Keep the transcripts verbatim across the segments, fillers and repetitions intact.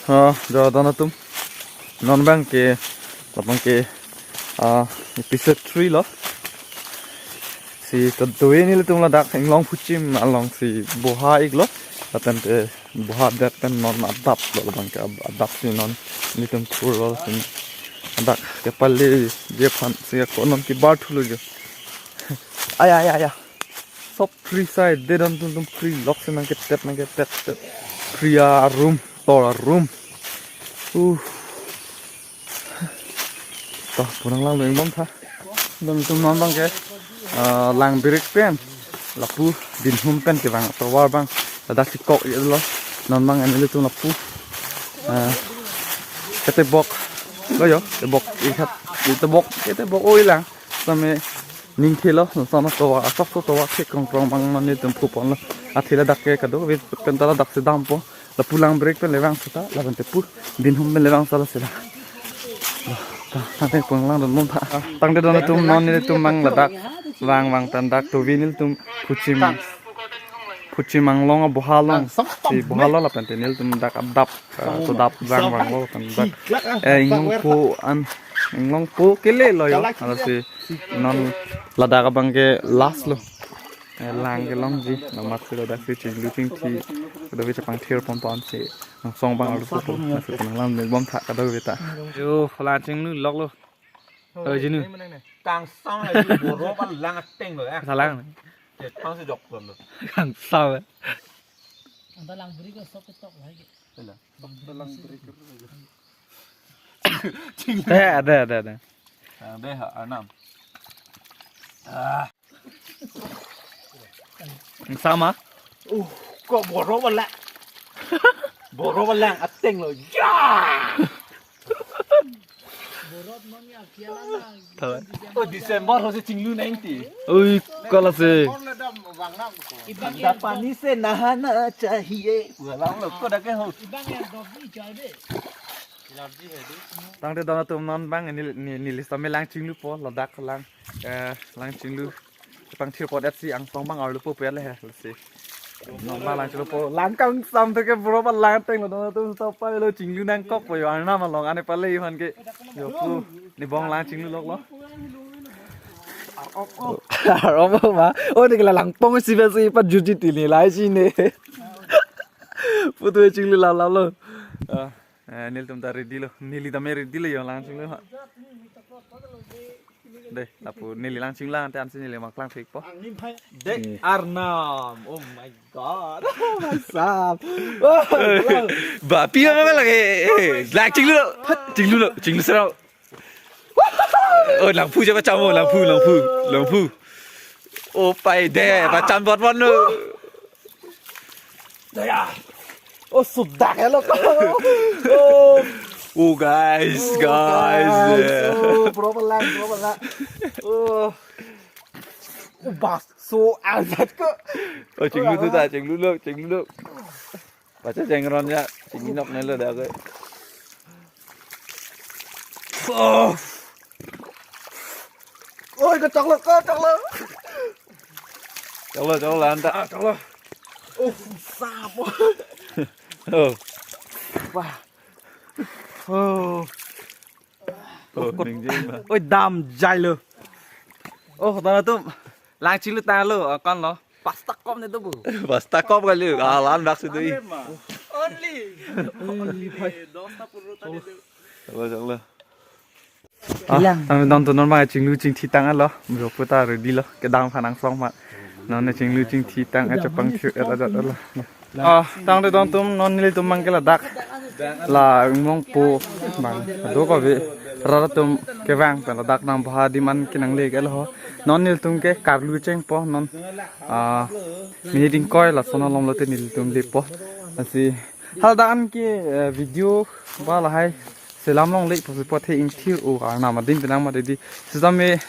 Ah, jo don atum. Non abang ke, labang ke, ah, episode three lo. Si to doi nelitum ladak Inglong Phuchim along si boha iklo. Lapen te boha det pen non adap lo, labang ke ab-, adap si non nelitum thurlo si. Ladak ke pali je aphan si ako non kebar thulo jo. Aya, aya, aya. Sob free side, de don atum atum free lok si nangketet, nangketet, tet. Free a room, tor a room. Uh. To, pu nanglangdun bom tha. Don atum non abang ke, ah, lang birik pen. Lapu dinhum pen kevang tovar abang. Ladak chikok iklo. Non abang nelitum lapu. Ah, ketebok. Lo jo, tebok ikhat. Tebok, ketebok oi lang. Same ning thelo, sono tovar, asap so tovar thek krong krong abang non nelitum phu ponlo. Athe ladak ke kadokave pen ta ladak si dampo. Lapu lang birik pen le vang seta, lapen te pu dinhum pen le vang sala sila. Ta, tangte pu nanglangdun bom tha. Tangte don atum non nelitum abang ladak vang vang pen dak tovi nelitum Phuchim, Phuchim Anglong aboha along. Si boha lo lapen te nelitum dak adap, ah, to dap vang vanglo pen dak. Eh, Inglongpo an, Inglongpo kele lo jo. Lasi non ladak abang ke last lo. Eh, lang kelongji, lamat si ladak si chinglu chingthi. Kadokave chepangthir ponpo ansi angsong abang arlo pupo. Lasi pu nanglangdun bom tha kadokave ta. Jo, lang chinglu lok lo. Oh, jinu. Kangsam lagi, boro pa lang ateng lo ya. Salang. Ya, tang si jok lo. Kangsam. Anta lang beri ko sok ketok lagi. Ada, ada, ada, ada. Yang deh, Arnam. Ah. Sama? Uh, kok boro pa lang. Boro pa lang ateng lo. Ya! Oh, December ho si chinglu nangti. Ui, kala se. Anta pani se nahana chahiye. Wala lo ko dak ke ho. Tangte don atum non abang neli, neli, neli same lang chinglupo, ladak lang, eh, lang chinglu. Chepangthir pon et si angsong abang arlo pupo le he, si. Non abang lang chinglupo, lang kangsam te ke boro pa lang ateng lo, don atum stop pa lo chinglu nangkokpo jo, Arnam along ane pale ihan ke. Jo pu, ne bong lang chinglu lok lo. Arop ma. Oh, ne ke la langpong si ba si pa juji tili lai si ne. Putu chinglu lap lap lo. Ah. Eh, nelitum ta ready lo. Neli tame ready lo jo lang chinglu ha. Dei, lapu neli lang chinglu lang ante ansi neli maklang thikpo. Dei, Arnam. Oh my God. Masap. Ba, pi apa lagi? Eh, lang chinglu lo. Phat, chinglu lo. Chinglu serau. Oh, langphu siapa camu? Langphu, langphu, langphu. Oh, pai dei, pachan buat mana? Daya. Oh, sudah ya lo. Oh. Oh, guys, oh, guys, guys. Yeah. Oh, berapa lang, berapa lang? Oh. Oh, bas, so azat ko. Oh, chinglu tu ta, chinglu lo, chinglu lo. Pacha chengron ya, chinginok nelo dak ko. Oh. Oi, kechok lo, kechok lo. Chok lo, chok lo, anta. Ah, chok lo. Oh, sap. Oh. Wah. Oh. Oh, ning jai ma. Oi, dam jai lo. Oh, don atum. Lang chinglu tanglo, akon lo. Pasta kom ne do bu. Pasta kom kali, alan dak si doi. Only. Only five. Dos ta puro ta ne do. Chok lo, chok lo. Ah, tang don atum non ma chinglu chingthi tanglo. Bro puta ready lo. Kedam phan angsong ma. Non ne chinglu chingthi tang chepangthir et ajat lo. Ah, tangte don atum non nelitum abang ke ladak. La Inglongpo abang. Ado kave rat atum kevang pen ladak nangboha adim an kenangle ke lo. Non nelitum ke karlu chengpo non. Ah, mini dingkoi lason along lote nelitum lepo. Lasi haladak an ke, eh, video ba lahai selam longle pusi puthot ingthir o Arnam adim penang ma dedi. Sitame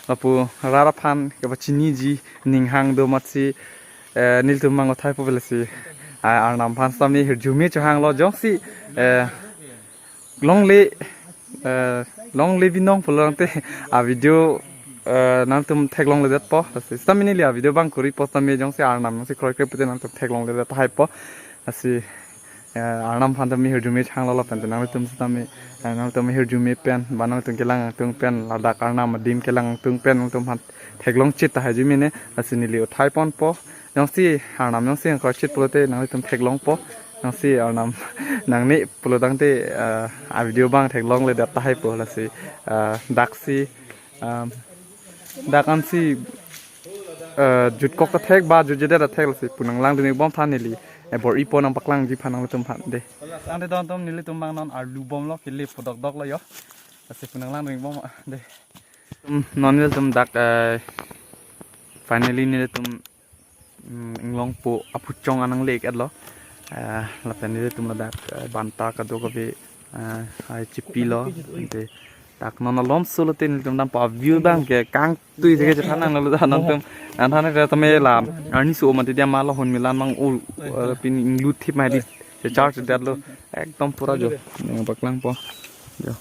lapu rat aphan kepachiniji ninghang do amatsi, eh, nelitum abang othai po pelasi. Ah, Arnam aphan sitame hirjume chohanglo jongsi, eh, longle, eh, longle binong pulo tangte a video, eh, nangtum theklongledetpo. Lasi sitame neli a video abang kuri po sitame jongsi Arnam jongsi kroikre pute nangtum theklongledet tahai po. Lasi Eh, Arnam aphan tame hirjume changlo lapen te nanglitum sitame, eh, nanglitum hirjume pen, ba nanglitum kelang angtung pen, ladak Arnam adim kelang angtung pen, nanglitum aphan theklong chit tahai jumene, lasi neli uthai ponpo, jongsi Arnam jongsi angkor chit pulote nanglitum theklongpo, jongsi Arnam nangne pulotangte, eh, a video abang theklongledet tahaipo, lasi, eh, daksi, um, dak ansi, eh, jutkok ta thek ba jutjedet ta thek, lasi pu nanglangdun-ik bomtha neli, eh, bor-ipo nangpaklangji aphan nanglitum aphan de. Tangte don atum, nelitum abang non arlu bomlo, kele pudokdoklo yo. Lasi pu nanglangdun-ik bom, ah, de. Um, non nelitum dak, eh, finally nelitum, um, inglongpo aphuchong an nangle-etlo. Eh, lapen nelitum ladak, eh, banta kadokave, eh, ai chipilo. Ante dak non alomso lote nelitum dampo, a view abang ke kangtui thek ke chethan nanglo, non atum. Nangthan ke tame la arni so mati dia ma lahon milan mang u, eh, pini inglu thip ma di. Chechar chedetlo. Ekdom pura jo. Nangpaklangpo. Jo.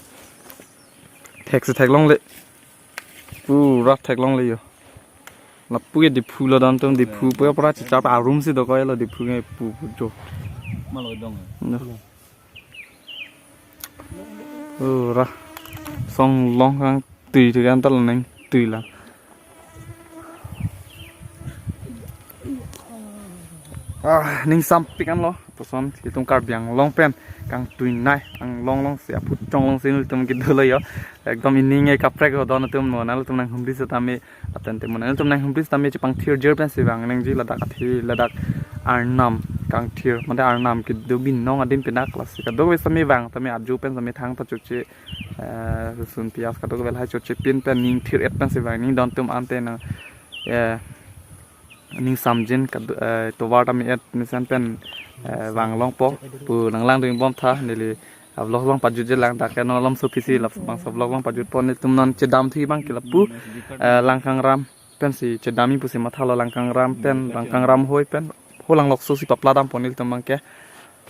Thek si theklongle. Pura theklongle yo. Lapu ke Diphu lo don atum, Diphu pu pura chechap arum si dokok lo Diphu ke pu pu jo. Malo dong. No. Pura song long kangtui thek ke antal nangtui la. Ah, ningsampik anlo, puson itum Karbi Anglong pen kangtuinei Anglong alongsi aphuchong alongsi nelitum kedolo yo. Ekdom ining e kaprek ho don atum, mo nanglitum nanghumri sitame, atente mo nanglitum nanghumri sitame chepangthirjir pensi vang nangji ladak athe, ladak Arnam kangthir, mate Arnam kedo binong adim pen dak lasi kadokave sitame vang tame ajo pen sitame thangta choche, eh, lun piyaj kadokave lahai choche pin pen ning thir-et pensi vang nangji don atum, ante nang, eh, ningsamjin kado, eh, tovar tame et mesen pen, eh, vanglongpo pu nanglangdun-ik bomtha neli, ah, vlog along pajutjelang, dak ke non alomso aphi si labangso vlog along pajutpo, nelitum non chedamthu abang ke lapu, eh, Langkangram pensi chedamji pusi mathalo, Langkangram pen, Langkangram hoi pen, ho langlokso si papla dampo nelitum abang ke.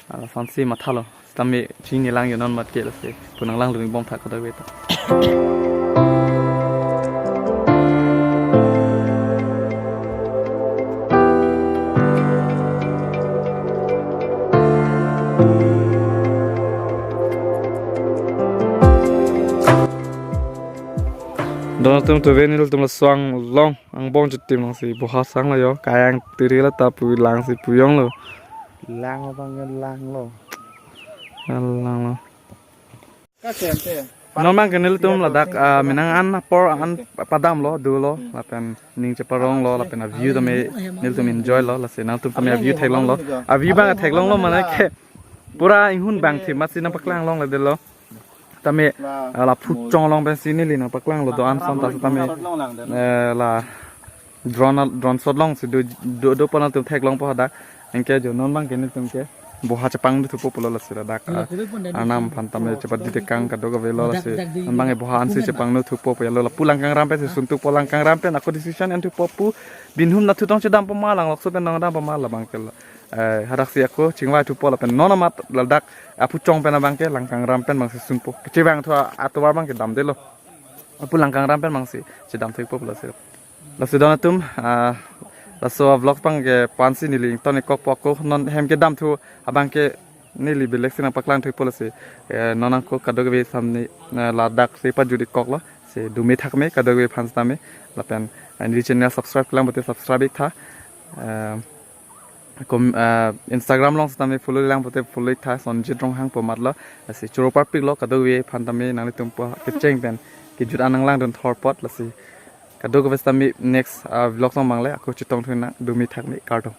Ah, lasonsi mathalo. Sitame chinilang yo non mat ke lasi pu nanglangdun-ik bomtha kadokave ta. Don atum, tuve nelitum laso anglong angbong chitim alongsi boha sanglo yo, kayang tiri la ta pu langsi pujonglo. Lang abang langlo. Langlo. Ka kente. Non abang ke nelitum ladak, ah, menang an apor an padamlo, dolo, lapen ning cheparonglo, lapen a view tame nelitum enjoylo, lasi nangtum tame a view theklonglo. A view abang theklonglo mane ke pura inghun abang thim amatsi nangpaklanglongledetlo. Tame, ah, la phuchong along pensi neli nangpaklanglo do-an ason ta sitame, eh, la drone al-, drone shot alongsi do, do, do pon atum theklongpo hadak. Anke jo non abang ke nelitum ke boha chepangdun thupo pulo lasi ladak, ah, Arnam aphan tame chepadidekang kadokavelo lasi. Non abang ke boha ansi chepangdun thupo pu yalo, lapu Langkangram pensi suntukpo, Langkangram pen ako decision en thupo pu, binhum nathu tong chedampo ma, langlokso pen tong dampo ma labang ke lo. Eh, hadaksi ako chingvai thupo lapen non amat ladak aphuchong pen abang ke Langkangram pen abangsi sunpo. Kechevangthu a-, atovar abang ke damdetlo. Lapu Langkangram pen abangsi chedamthu-ikpo pulo si. Lasi don atum, ah, laso vlog abang ke pu-ansi neli ington-ikkokpo, ako non hem kedamthu abang ke neli belek si nangpaklangthu-ikpo lasi. Eh, non ako kadokave sitame, eh, ladaksi pajut-ikkoklo. Si dome thakme kadokave aphan sitame. Lapen, eh, neli channel subscribe-lang pulote subscribe-iktha. Eh, kom-, eh, Instagram along sitame follow-lang pulote follow-iktha, Sonjit Ronghang pu amatlo. Lasi choro parpiklo kadokave aphan tame, nanglitum pu kecheng pen kejut an nanglangdun thor apot, lasi kadokave sitame next, ah, vlog along mangle ako chetongthu nang, dome thakme, kardom.